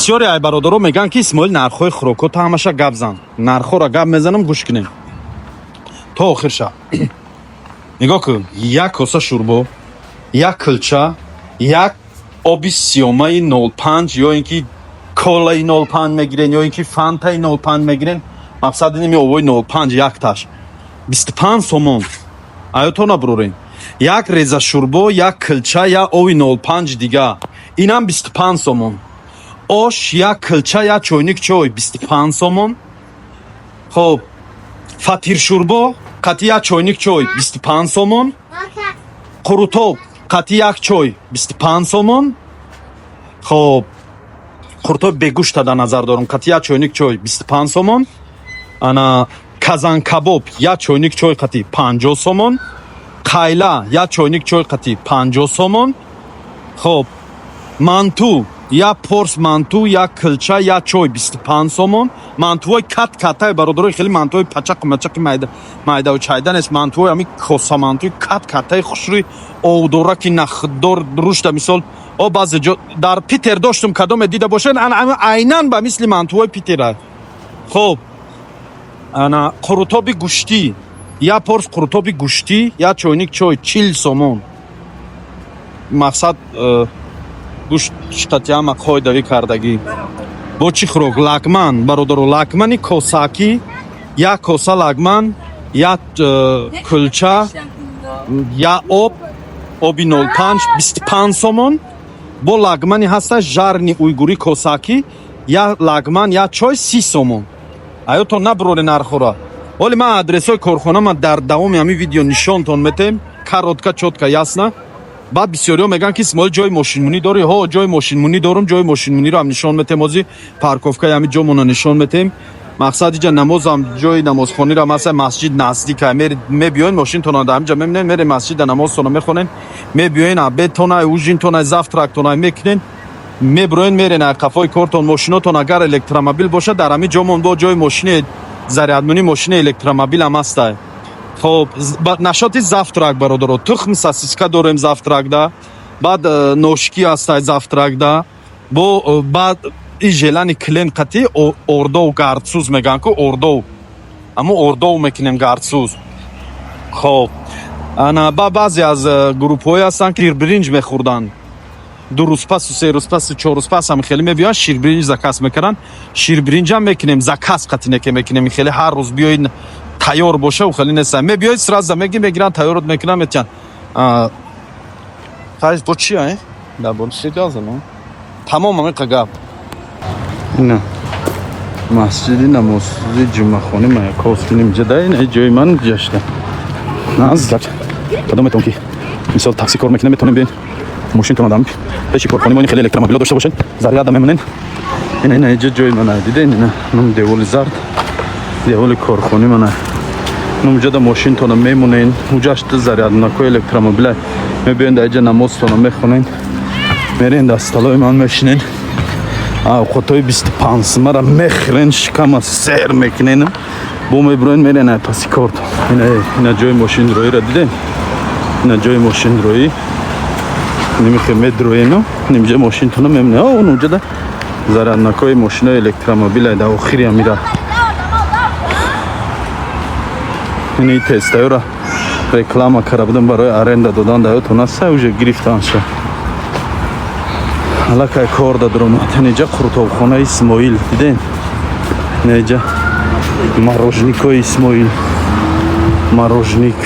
Бисёре ай бародаро мегӯянд, ки Исмоил, нархҳои хӯрокҳо та ҳамаша гап зан. Нархҳоро гап мезанам, гӯш кунем то охир ша. Нигоҳ кун: як коса шӯрбо, як кулча, як оби сиёмаи 05 ё ин ки колаи 05 мегирен, ё ин ки фантаи 05 мегирен. Мақсад инеми овои 05, якташ 25 сомон. Аёто набурорем. Як реза шӯрбо, як килча, як ови 05 дига, инам 25 сомон. Ош, як килча, як чойник чой 25 сомон. Хоб, фатиршӯрбо қати як чойник чой 25 сомон, қурутоб қати як чой 25 сомон. Хоб, қурутоб бегӯшта дар назар дорам, қати як чойник чой 25 сомон. Ана казанкабоб, як чойник чой қати 50 сомон, қайла, як чойник чой қати 50 сомон. Хоб, манту, як порс манту, як килча, як чой 25 сомон. Мантуҳои кат катай, бародарои, хеле мантуҳои пачақу мачақи майда майдаву чайда нест. Мантуҳои ҳами коса, мантуи кат катаи хушрӯи овдораки нахдор рушда. Мисол, о, баъзе ҷо дар Питер доштум, кадоме дида бошед, айнан ба мисли мантуҳои Питера. Хоб, ана қурутоби гӯштӣ, як порс қурутоби гӯштӣ, як чойник чой 40 сомон. Мақсад, гӯшт штати ҳама қоидавӣ кардагӣ. Бо чӣ хӯрок? Лагман, бародаро, лагмани косакӣ, як коса лагман, як кулча, як об, оби 05, 25 сомон. Бо лагмани ҳаста жарни уйгурӣ косакӣ, як лагман, як чой 30 сомон. Аёто набуроре нархора. Ҳоли ман адресҳои корхонама дар давоми ҳамин видео нишонтон метем, коротко, чётко, ясно. Баъд бисёриҳо мегӯянд, ки Исмоил, ҷои мошинмунӣ дорӣ? Ҳо, ҷои мошинмунӣ дорум, ҷои мошинмуниро ҳам нишон метем. Ҳозир парковкаи ҳамин ҷомона нишон метем. Мақсад, иҷа намозам, ҷои намозхониро масалан, масҷид наздика. Мебиёен, мошинтона дар ҳаминҷа мемонен, мерем масҷида, намозтона мехонен, мебиёен, обедтона, ужинтона, завтрактона мекунен, меброен, мерен қафои кортон. Мошинотон агар электромобил бошад, дар ҳамин ҷомон бо ҷои мошини зарядмунӣ, мошини электромобил ҳам ҳастай. Хоб, нашоти завтрак, бародаро, тухм, сосиска дорем завтракда, баъд ножки ҳастай завтракда, бо баъд и желани клиент қати ордов гардсӯз мегӯянд ку, ордов, аммо ордов мекунем гардсӯз. Хоб, ана ба баъзе аз группҳое ҳастанд, ки ширбиринҷ мехӯрданд. 2 рӯз пасу, 3 рӯз пасу, 4 рӯз пас ҳам хеле мебиёянд, ширбиринҷ заказ мекунанд. Ширбиринҷам мекунем, заказ қатине ке мекунем. Хеле ҳар рӯз биёед, тайёр боша, хеле неста. Мебиёед, сразу меги, мегиранд, тайёрот мекунанд, метиҳанд. Хайз, бо чи а дар бори чи гап занам? Тамом, ҳамиқа гап. Ина масҷиди намози ҷумъахони Маяковский инҷа да, ина ҷои ман ҷашта наздак. Кадом метавон ки мисол такси кор мекунем, метавонем биён, мошинтон адам пеши корхонаи мо хеле электромобило дошта бошед, заряда мемонен. Ина, ина иҷа ҷои мана, диден? Ина ном деволи зард, деволи корхони мана. Нумҷада мошинтона мемонен, уҷашта заряднакои электромобила. Мебиён, дар иҷа намозтона мехонен, мерен, дар столои ман мешинен, авқотҳои 25 сумара мехӯрен, шикама сер мекунен, бо мебироен, мерен ай паси кортон. Ина, ина ҷои мошинроиро дидем. Ина ҷои мошинроӣ, немихе медроену нимҷа мошинтона мемонем. Онуҷада заряднакои мошинои электромобила дар охири амира. Ини тестаёра реклама карда будам барои аренда додан, даётон аста, уже гирифтанша, аллакай кор да дуромад. Инҷа қуртобхонаи Исмоил, дидем? Инҷа мороженикои Исмоил, мороженик.